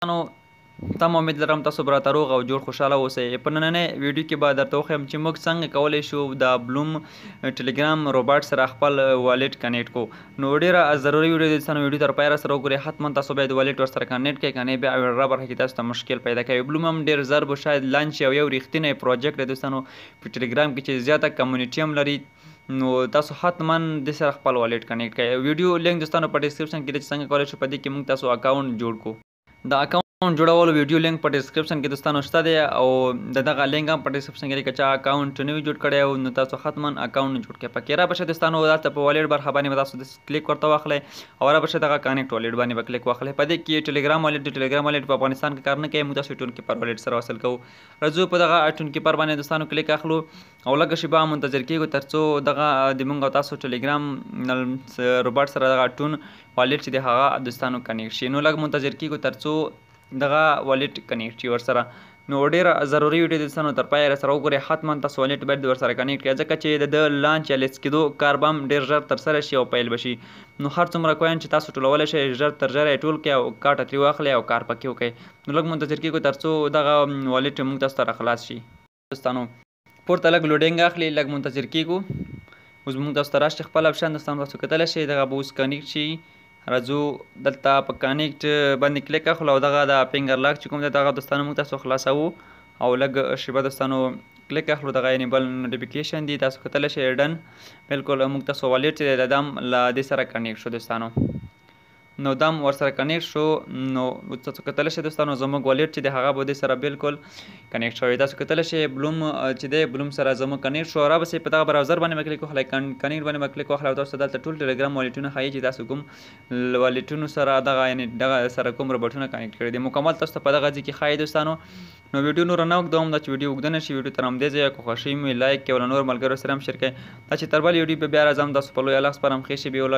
نو تم امید لرم تاسو به راته روغ او جوړ خوشاله اوسئ. په نننۍ ویډیو کې به درته وښیم چې موږ څنګه کولی شو د بلوم ټلګرام روباټ سره خپل والټ کنیکټ کو. نو ډیره ضروري ویډیو ده دوستانو، ویډیو تر پایه سره وګورئ. حتما تاسو باید والټ ورسره کنیکټ کړئ، کنه بیا ویډرا برخه کې تاسو ته مشکل پیدا کوي. بلوم هم ډیر زر به شاید لانچ او یو ریښتینی پروجیکټ دی دوستانو په ټلګرام کې چې زیاته کمیونټي هم لري. نو تاسو حتما د سره خپل والټ کنیکټ کړئ. ویډیو لینک دوستانو په ډیسکرپشن کې دی چې څنګه کولی شو په دې کې موږ تاسو اکاونټ جوړ کو. د اکاونټ جوړولو ویډیو لینک په ډیسکرپشن کې دوستانو شته دی او د دغه لینک هم په ډیسکرپشن کې دی. که چا اکاونټ نه وي جوړ کړی نو تاسو حتما اکاونټ جوړ کړئ. پکې را به شئ دوستانو، دلته په والټ برخه باندې به تاسو کلیک ورته واخلئ او را به شئ دغه کانیکټ والټ باندې به کلیک واخلئ. په دې کې ټلګرام والټ، د ټلګرام والټ په افغانستان کې کار نه کوي، موږ تاسو ټون کیپر والټ سره وصل کوو. راځو په دغه ټون کیپر باندې دوستانو کلیک اخلو او لږه شیبه منتظر کیږو ترڅو دغه د موږ او تاسو ټلګرام روباټ سره دغه ټون والټ چې د هغه دوستانو کنیکټ شي. نو لږ منتظر کیږو ترڅو دغه والټ کنیکټ شي ورسره. نو ډیره ضروري ویډیو دوستانو تر پایه سره وګورئ. حتما تاسو والټ باید ورسره کنیکټ کړئ، ځکه چې د لانچ یا لیست کېدو کار به هم ډیر ژر ترسره شي او پیل به شي. نو هر څومره کوین چې تاسو ټولولی شئ ژر تر ژره یې ټول کړئ او کارټه ترې واخلئ او کار پکې وکړئ. نو لږ منتظر کیږو ترڅو دغه والټ موږ تاسو ته راخلاص شي. دوستانو پورته لږ لوډینګ اخلي، لږ منتظر کیږو. اوس موږ تاسو ته راشي خپل اپشن دوستانو، تاسو کتلی شئ دغه به اوس کنیکټ شي. راځو دلته په کانیکټ باندې کلیک اخلو او دغه د فینګر لاک چې کوم دی دغه دوستانو موږ تاسو خلاصوو او لږ شیبه دوستانو کلیک اخلو. دغه انیبل نوټیفیکیشن دی، تاسو کتلی شئ ډن بالکل موږ تاسو والټ چې دی دام له دې سره کنیکټ شو دوستانو. نو دام ورسره کنیکټ شو. نو تاسو کتلی شئ دوستانو زموږ والټ چې دی هغه به دې سره بالکل کنیکټ شوی. تاسو کتلی شئ بلوم چې دی بلوم سره زموږ کنیکټ شو. را به شئ په دغه براوزر باندې به کلیک وخلئ، کنیکټ باندې به کلیک واخلئ او تاسو دلته ټول ټلګرام والټونه ښایي چې تاسو کوم والټونو سره دغه یعنې دغه سره کوم روبوټونه کنیکټ کړي دي مکمل تاسو ته په دغه ځای کې ښایي دوستانو. نو ویډیو نوره نه اوږدوم، دا چې ویډیو اوږده نه شي ویډیو تر همدې ځایه که خوښي مو لایک کړئ او له نورو ملګرو سره هم شیر کړئ. دا چې تر بلې ویډیو به بیا راځم، تاسو په لوی الله سپارم. ښې شېبې ولرئ.